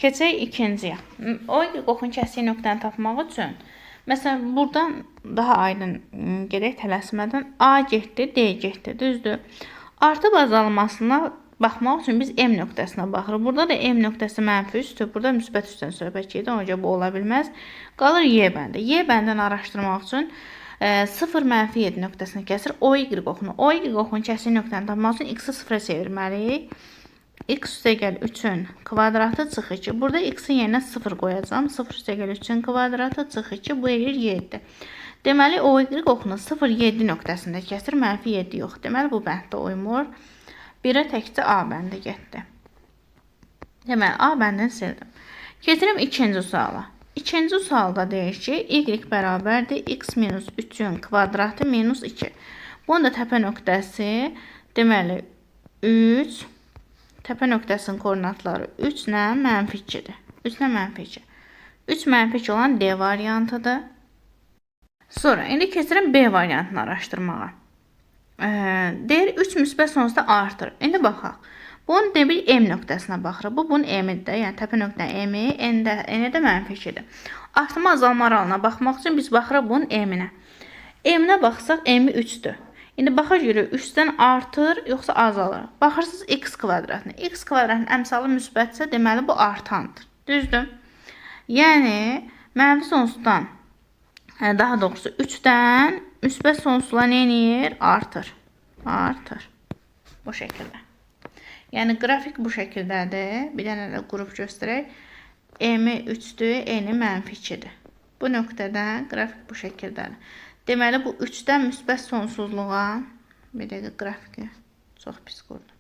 keçək ikinciyə. O y oxunu kəsiyi nöqtəni tapmaq üçün, məsələn, buradan daha aydın gedək tələsmədən. A getdi, D getdi. Düzdür. Artıb azalmasına baxmaq üçün biz M nöqtəsinə baxırıq. Burada da M nöqtəsi mənfi 3-dür. Burada müsbət 3-dən söhbət gedir. Ona görə bu ola bilməz. Qalır Y bəndi. Y bəndini araşdırmaq üçün 0 mənfi 7 nöqtəsini kəsir. O Y oxunu. O Y oxunu kəsiyi nöqtəni tapmaq üçün X-i 0-a çevirməliyik. X üstəgəl 3-ün kvadratı çıx 2. Burada X-in yerinə 0 qoyacağam. 0 üstəgəl 3-ün kvadratı çıx 2. Bu eləyir 7. Deməli, O Y oxunu 0, 7 nöqtəsində kəsir. Mənfi 7 yox. Deməli, bu bənddə uymur. 1-ə təkcə A bəndi getdi. Deməli, A bəndini sildim. Keçirim ikinci suala. İkinci sualda deyir ki, Y bərabərdir x minus 3-ün kvadratı minus 2. Bunun da təpə nöqtəsi, deməli, 3, təpə nöqtəsinin koordinatları 3 ilə mənfi 2-dir. 3 ilə mənfi 2. 3 mənfi 2 olan D variantıdır. Sonra, indi keçirim B variantını araşdırmağa. Deyir 3 müsbət sonsuzda artır. İndi baxaq. Bunun demək M nöqtəsinə baxırıq. Bu bunun M-idir də. Yəni təpə nöqtənin M-i, N-də mənfi 2-dir. Artma azalma aralığına baxmaq üçün biz baxırıq bunun M-inə. M-inə baxsaq M-i 3-dür. İndi baxa görə 3-dən artır yoxsa azalır? Baxırsınız x kvadratına. X kvadratının əmsalı müsbətsə, deməli bu artandır. Düzdür? Yəni mənfi sonsuzdan, daha doğrusu 3-dən müsbət sonsuzluğa nə eləyir? Artır. Artır. Bu şəkildə. Yəni qrafik bu şəkildədir. Bir dənə də qrup göstərək. M-i 3-dür, N-i mənfi 2-dir. Bu nöqtədən qrafik bu şəkildədir. Deməli bu 3-dən müsbət sonsuzluğa, bir dəqiqə qrafiki çox pis qurdum.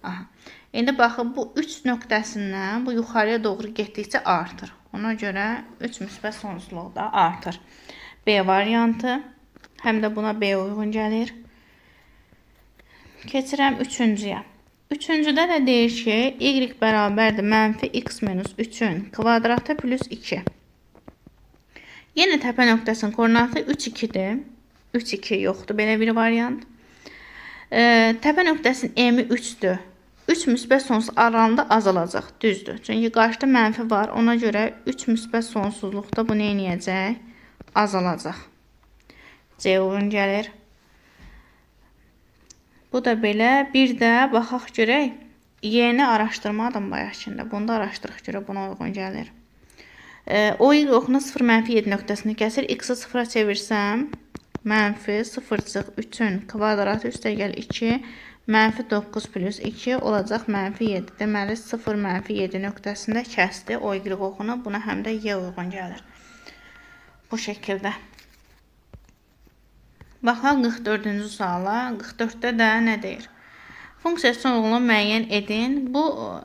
Aha. İndi baxın bu 3 nöqtəsindən bu yuxarıya doğru getdikcə artır. Ona görə 3 müsbət sonsuzluqda artır. B variantı. Həm də buna B uyğun gəlir. Keçirəm üçüncüyə. Üçüncüdə də deyir ki, y bərabərdir mənfi x minus 3-ün kvadratı plus 2. Yenə təpə nöqtəsinin koordinatı 3, 2-dir. 3, 2 yoxdur belə bir variant. Təpə nöqtəsinin m-i 3-dür. 3 müsbət sonsuz aralığında azalacaq. Düzdür. Çünki qarşıda mənfi var. Ona görə 3 müsbət sonsuzluqda bu nə eləyəcək? Azalacaq. C uyğun gəlir. Bu da belə. Bir də baxaq görək. Y-ni araşdırmadım bayaqkində. Bunu da araşdıraq görək buna uyğun gəlir. O y oxunu 0 mənfi 7 nöqtəsini kəsir. X-i 0-a çevirsəm, mənfi 0 çıx 3-ün kvadratı üstə gəl 2, mənfi 9 plus 2 olacaq mənfi 7. Deməli, 0 mənfi 7 nöqtəsində kəsdi o y oxunu. Buna həm də y uyğun gəlir. Bu şəkildə. Baxaq 44-cü suala. 44-də də nə deyir? Funksiya üçün uyğunluğu müəyyən edin. Bu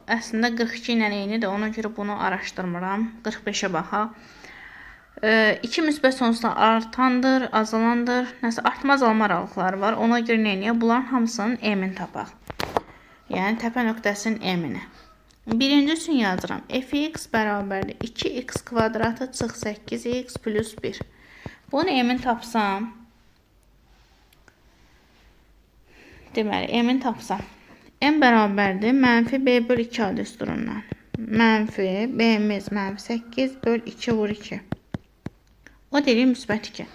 əslində 42 ilə eynidir. Ona görə bunu araşdırmıram. 45-ə baxaq. 2 müsbət sonsuzdan artandır, azalandır. Nəsə artma azalma aralıqları var. Ona görə nə eləyək? Bunların hamısının m-ini tapaq. Yəni təpə nöqtəsinin m-ini. Birinci üçün yazıram. Fx bərabərdir 2x kvadratı çıx 8x plus 1. Bunu m-ini tapsam, deməli, m-ini tapsam, m bərabərdir mənfi b böl 2a düsturundan. Mənfi b-miz mənfi 8 böl 2 vur 2. O deyir müsbət 2.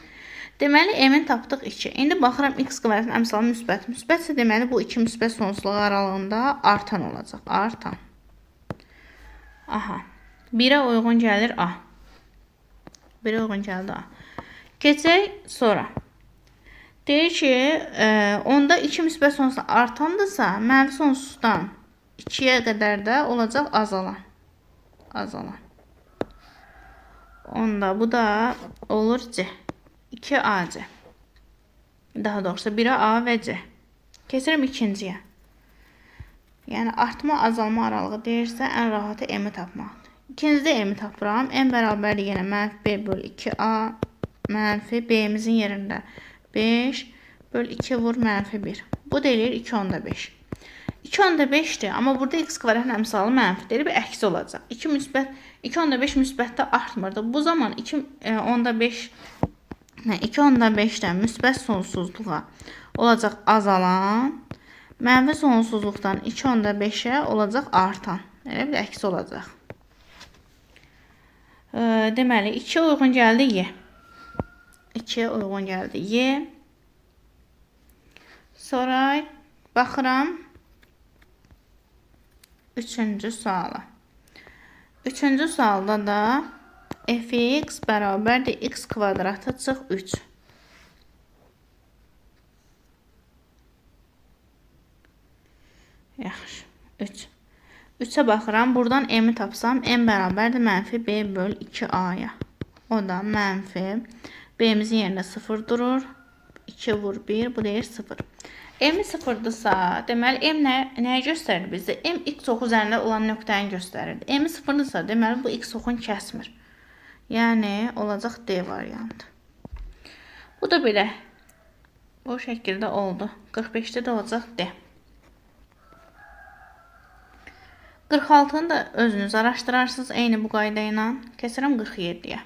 Deməli, m-ini tapdıq 2. İndi baxıram x kvadratın əmsalı müsbət. Müsbətsə deməli, bu 2 müsbət sonsuzluğu aralığında artan olacaq. Artan. Aha. 1-ə uyğun gəlir a. 1-ə uyğun gəldi a. Keçək sonra. Deyir ki, onda 2 müsbət sonsuzdan artandırsa, mənfi sonsuzdan 2-yə qədər də olacaq azalan. Azalan. Onda bu da olur C. 2AC. Daha doğrusu 1-ə A və C. Keçirəm ikinciyə. Yəni, artma azalma aralığı deyirsə, ən rahatı m-i tapmaqdır. İkincidə m-i tapıram. M bərabərdir yenə mənfi b böl 2a, mənfi b-imizin yerində 5 böl 2 vur mənfi 1. Bu da eləyir 2,5. 2,5-dir, amma burada x kvadratın əmsalı mənfi deyir, bir əksi olacaq. 2,5 müsbətdə artmırdı. Bu zaman 2,5-dən müsbət sonsuzluğa olacaq azalan, mənfi sonsuzluqdan 2,5-ə olacaq artan. Elə bir əksi olacaq. Deməli, 2 uyğun gəldi y. 2 uyğun gəldi y. Sonra baxıram üçüncü suala. Üçüncü sualda da fx bərabərdir x kvadratı çıx 3. Yaxşı, 3. 3-ə baxıram. Buradan m-i tapsam, m bərabərdir mənfi b böl 2a-ya. O da mənfi. B-imizin yerində 0 durur. 2 vur 1, bu deyir 0. M 0-dırsa, deməli, M nəyi göstərir bizdə? M x oxu üzərində olan nöqtəni göstərirdi. M 0-dırsa, deməli, bu x oxunu kəsmir. Yəni, olacaq D variantı. Bu da belə. Bu şəkildə oldu. 45-də də olacaq D. 46-nı da özünüz araşdırarsınız eyni bu qayda ilə. Keçirəm 47-yə.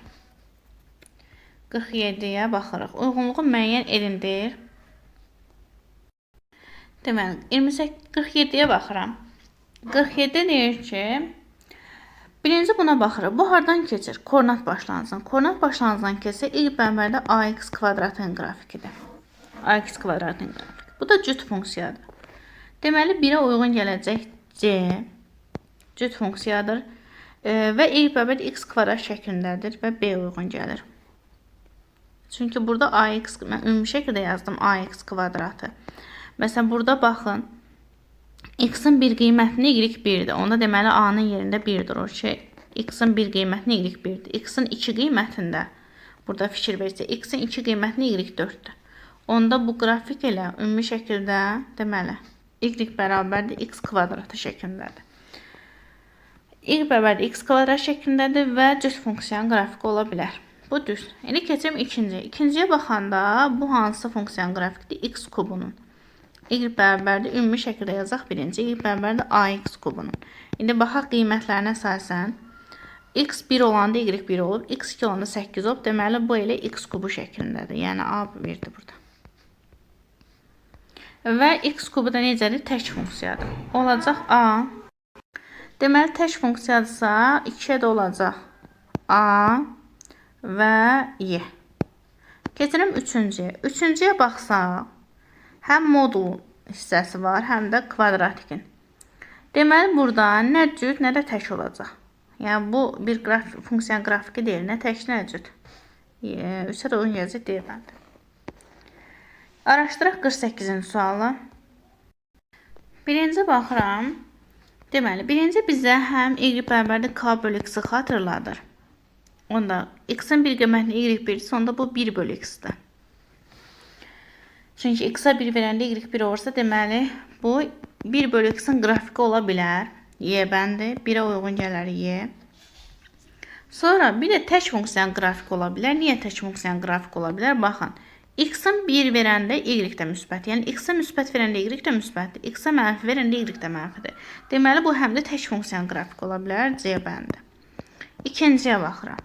47-yə baxırıq. Uyğunluğu müəyyən edin deyir. Deməli, 47-yə baxıram. 47 deyir ki, birinci buna baxırıq. Bu hardan keçir? Koordinat başlanğıcından. Koordinat başlanğıcından keçsə, y bərabərdir ax kvadratının qrafikidir. Ax kvadratının qrafiki. Bu da cüt funksiyadır. Deməli, 1-ə uyğun gələcək c. Cüt funksiyadır. Və y bərabərdir x kvadrat şəklindədir və b uyğun gəlir. Çünki burada ax, mən ümumi şəkildə yazdım ax kvadratı. Məsələn, burada baxın, x-in bir qiymətini y 1-dir. Onda deməli, a-nın yerində 1 durur ki, x-in bir qiymətini y 1-dir. X-in 2 qiymətində, burada fikir versə, x-in 2 qiymətini y 4-dür. Onda bu qrafik elə ümumi şəkildə, deməli, y bərabərdir x kvadratı şəklindədir. Y bərabərdir x kvadrat şəklindədir və cüt funksiyanın qrafiki ola bilər. Bu düz. İndi keçirəm ikinciyə. İkinciyə baxanda bu hansı funksiyanın qrafikidir? X kubunun. Y bərabərdir. Ümumi şəkildə yazaq birinci. Y bərabərdir AX kubunun. İndi baxaq qiymətlərinə əsasən. X 1 olanda Y 1 olub, X 2 olanda 8 olub. Deməli, bu elə X kubu şəklindədir. Yəni, A 1-dir burada. Və X kubu da necədir? Tək funksiyadır. Olacaq A. Deməli, tək funksiyadırsa 2-yə də olacaq A və Y. Keçirəm üçüncüyə. Üçüncüyə baxsaq, həm modul hissəsi var, həm də kvadratikin. Deməli, burada nə cüt, nə də tək olacaq. Yəni, bu bir funksiyanın qrafiki deyil, nə tək, nə cüt. 3-ə də uyğun gələcək D bəndi. Araşdıraq 48-ci sualı. Birinci baxıram. Deməli, birinci bizə həm Y bərabərdir K bölü X-i xatırladır. Onda X-in bir qiymətini Y 1-dirsə, onda bu 1 bölü X-dir. Çünki X-a 1 verəndə Y 1 olursa, deməli, bu 1 bölü X-in qrafiki ola bilər. Y bəndi, 1-ə uyğun gələr Y. Sonra bir də tək funksiyanın qrafiki ola bilər. Niyə tək funksiyanın qrafiki ola bilər? Baxın, X-in 1 verəndə Y də müsbət. Yəni, X-a müsbət verəndə Y də müsbətdir. X-a mənfi verəndə Y də mənfidir. Deməli, bu həm də tək funksiyanın qrafiki ola bilər. C bəndi. İkinciyə baxıram.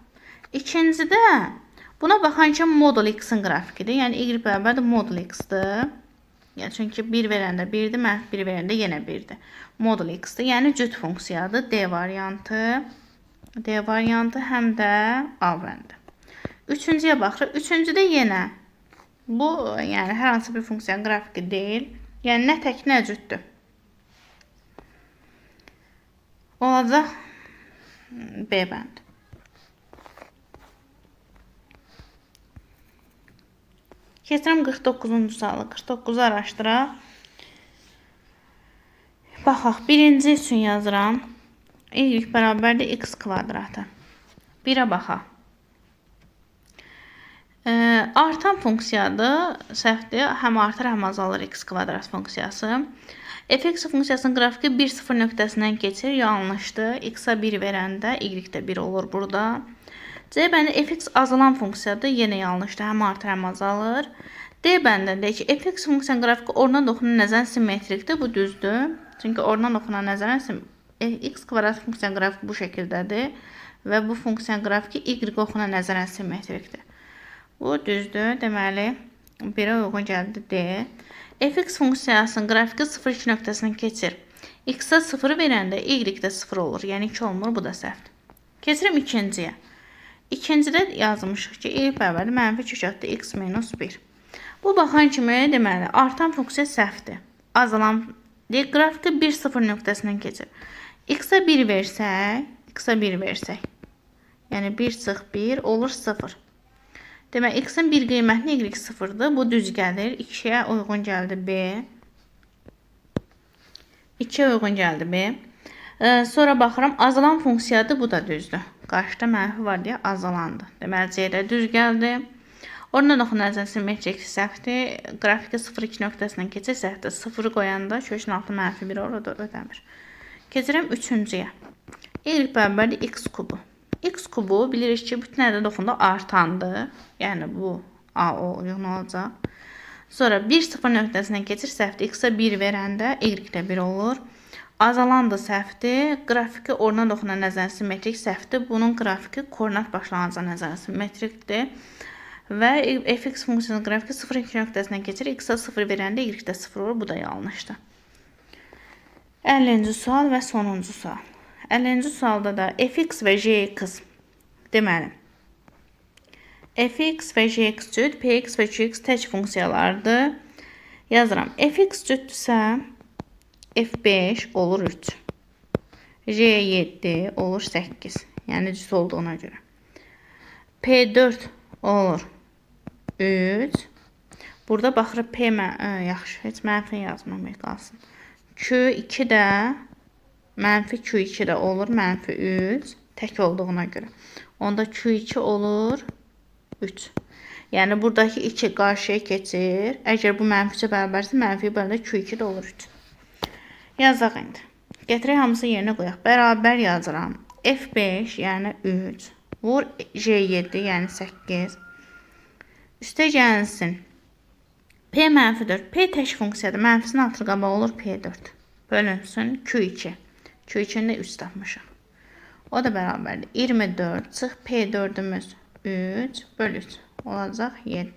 İkincidə buna baxan ki, modul X-in qrafikidir. Yəni, Y bərabərdir modul X-dir. Yəni, çünki 1 verəndə 1-dir, mənfi 1 verəndə yenə 1-dir. Modul X-dir. Yəni, cüt funksiyadır. D variantı. D variantı həm də A bəndi. Üçüncüyə baxırıq. Üçüncüdə yenə bu, yəni, hər hansı bir funksiyanın qrafiki deyil. Yəni, nə tək, nə cütdür. Olacaq B bəndi. Keçirəm 49-cu sualı. 49-u araşdıraq. Baxaq, birinci üçün yazıram. Y bərabərdir x kvadratı. 1-ə baxaq. Artan funksiyadır, səhvdir. Həm artır, həm azalır x kvadrat funksiyası. Fx funksiyasının qrafiki 1-0 nöqtəsindən keçir, yanlışdır. X-a 1 verəndə y də 1 olur burada. C bəndi fx azalan funksiyadır, yenə yanlışdır. Həm artır, həm azalır. D bəndində deyək ki, fx funksiyanın qrafiki oradan oxunan nəzərən simmetrikdir. Bu düzdür. Çünki oradan oxunan nəzərən x kvadrat funksiyanın qrafiki bu şəkildədir və bu funksiyanın qrafiki y oxunan nəzərən simmetrikdir. Bu düzdür. Deməli, 1-ə uyğun gəldi D. Fx funksiyasının qrafiki 0,2 nöqtəsindən keçir. X-a 0 verəndə y də 0 olur. Yəni 2 olmur, bu da səhvdir. Keçirəm ikinciyə. İkincidə yazmışıq ki, y bərabərdir mənfi kök x minus 1. Bu baxan kimi, deməli, artan funksiya səhvdir. Azalan deyək, qrafiki 1,0 nöqtəsindən keçir. X-a 1 versək, x-a 1 versək, yəni 1 çıx 1 olur 0. Demək, x-in bir qiymətini y 0-dır. Bu düz gəlir. 2-yə uyğun gəldi B. 2-yə uyğun gəldi B. Sonra baxıram, azalan funksiyadır, bu da düzdür. Qarşıda mənfi var deyə azalandı. Deməli, C-də düz gəldi. Oradan oxunan nəzərən simmetrik səhvdir. Qrafiki 0,2 nöqtəsindən keçir, səhvdir. 0-ı qoyanda kökün altı mənfi 1 olur, o da ödəmir. Keçirəm üçüncüyə. Y bərabərdir x kubu. X kubu bilirik ki, bütün ədəd oxunda artandır. Yəni, bu A o uyğun olacaq. Sonra 1,0 nöqtəsindən keçir, səhvdir. X-a 1 verəndə y də 1 olur. Azalan da səhvdir. Qrafiki oradan oxunan nəzərən simmetrik səhvdir. Bunun qrafiki koordinat başlanğıcına nəzərən simmetrikdir. Və fx funksiyasının qrafiki 0,2 nöqtəsindən keçir. X-a 0 verəndə y də 0 olur. Bu da yanlışdır. 50-ci sual və sonuncu sual. 50-ci sualda da fx və gx deməli, fx və gx cüt, px və qx tək funksiyalardır. Yazıram. Fx cütdürsə f5 olur 3. G7 olur 8. Yəni cüt olduğuna görə. P4 olur 3. Burada baxırıq P yaxşı, heç mənfi yazmamaq qalsın. Q2 də mənfi Q2 də olur mənfi 3 tək olduğuna görə. Onda Q2 olur 3. Yəni buradakı 2 qarşıya keçir. Əgər bu mənfi 3-ə bərabərsə, mənfi böləndə Q2 də olur 3. Yazaq indi. Gətirək hamısını yerinə qoyaq. Bərabər yazıram. F5, yəni 3. Vur G7, yəni 8. Üstə gəlsin. P mənfi 4. P tək funksiyadır. Mənfisinin artır qabağı olur P4. Bölünsün Q2. Q2-ni də 3 tapmışıq. O da bərabərdir. 24 çıx P4-ümüz 3 böl 3 olacaq 7.